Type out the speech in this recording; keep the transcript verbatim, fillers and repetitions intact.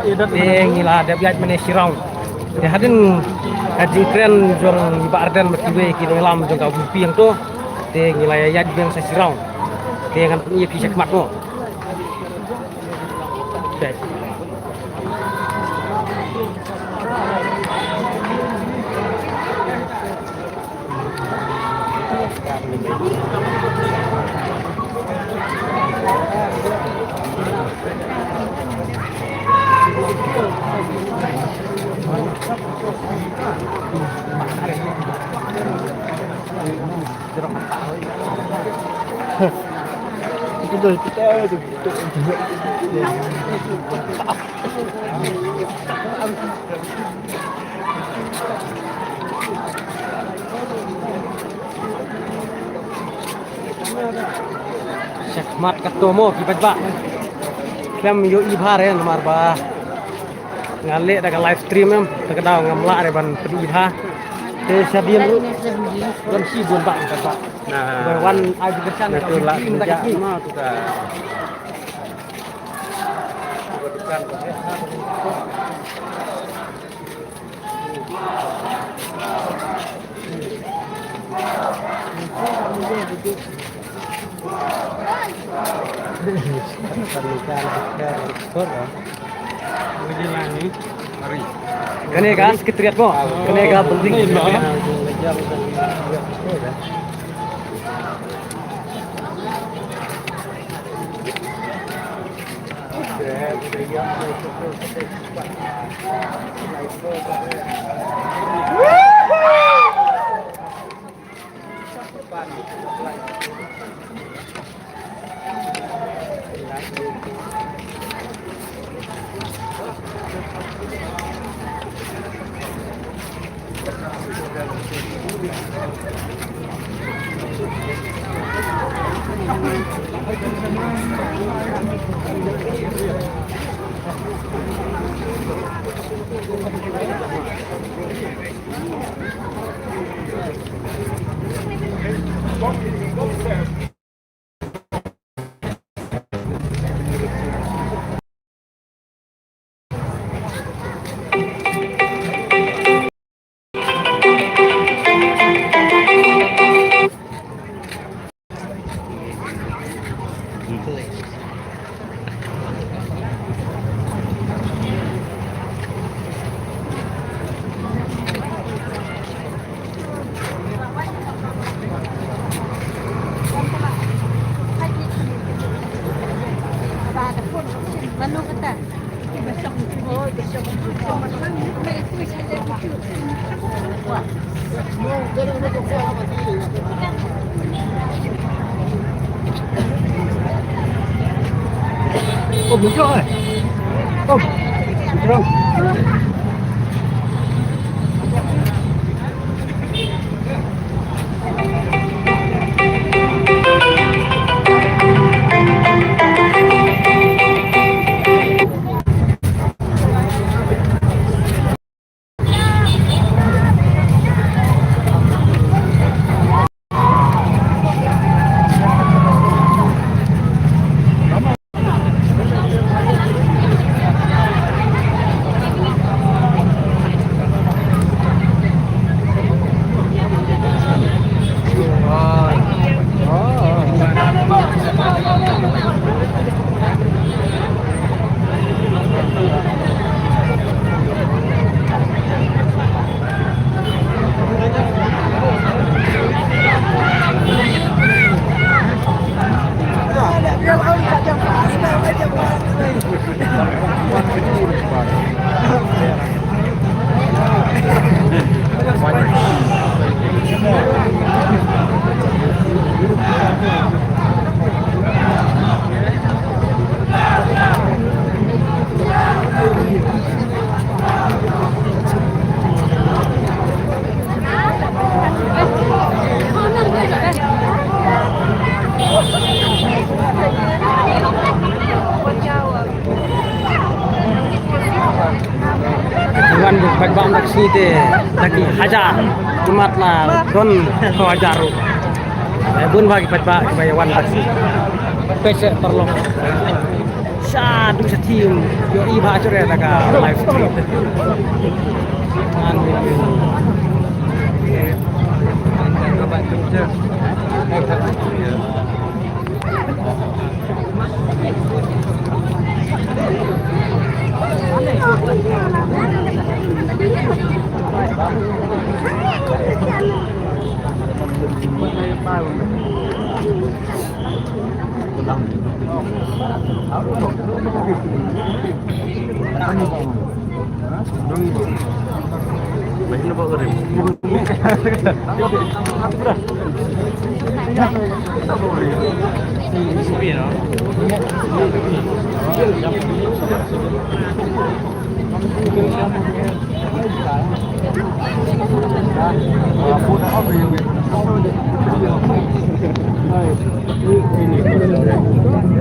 Te ngi la dep ïaid mynne shi round. Te hadien ka jingkren jong i Bah Ardent bad kiwei ki nongïalam jong ka VPP hangto, te ngi la ïaid biang sa shi round. Te ngan pyni ïa phi shakhmat mo. Te Shakhmat katto mo ki paidbah. Khlem ïohi bha re namar ba nga leh da ka live stream em, te ka daw ngam lah re ban pyni bha. Te shadien ruh don shibun bah ki paidbah. Ba wan ai ki kyrshan na ka tu lah stream da ka ki. Ma tu ka. Kane ka secretariat mo. Kane ka building. Wan du bad bam dak sini te dak ki hajar jumat la don ko hajar ru. Eh, bun bagi pat ba ki ba wan dak sini. Pese terlok. Ah, du sa team. Yo, i ba chore la ka live stream.